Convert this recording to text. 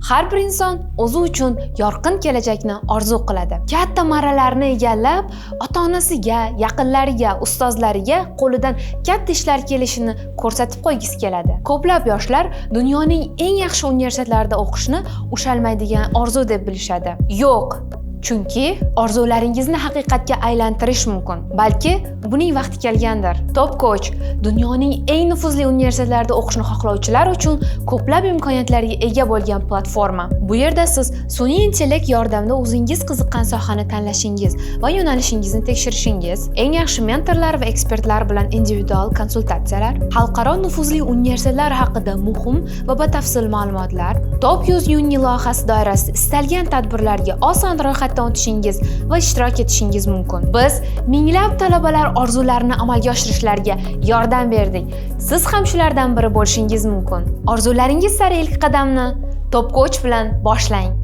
Har bir inson o'zi uchun yorqin kelajakni orzu qiladi. Katta marralarni egallab, ota-onasiga, yaqinlariga, ustozlariga qo'lidan katta ishlar kelishini ko'rsatib qo'ygisi keladi. Ko'plab yoshlar dunyoning eng yaxshi universitetlarida o'qishni ushalmaydigan orzu deb bilishadi. Yo'q, chunki orzularingizni haqiqatga aylantirish mumkin. Balki buning vaqti kelgandir. Top Coach dunyoning eng nufuzli universitetlarida o'qishni xohlovchilar uchun ko'plab imkoniyatlarga ega bo'lgan platforma. Bu yerda siz sun'iy intellekt yordamida o'zingiz qiziqqan sohani tanlashingiz va yo'nalishingizni tekshirishingiz, eng yaxshi mentorlar va ekspertlar bilan individual konsultatsiyalar, xalqaro nufuzli universitetlar haqida muhim va batafsil ma'lumotlar, Top 100 Uni loyihasi doirasida istalgan tadbirlarga oson ro'yxatdan o'tishingiz va ishtirok etishingiz mumkin. Biz minglab talabalar orzularini amalga oshirishlariga yordam berdik. Siz ham shulardan biri bo'lishingiz mumkin. Orzularingiz sari ilk qadamni Top Coach bilan boshlang.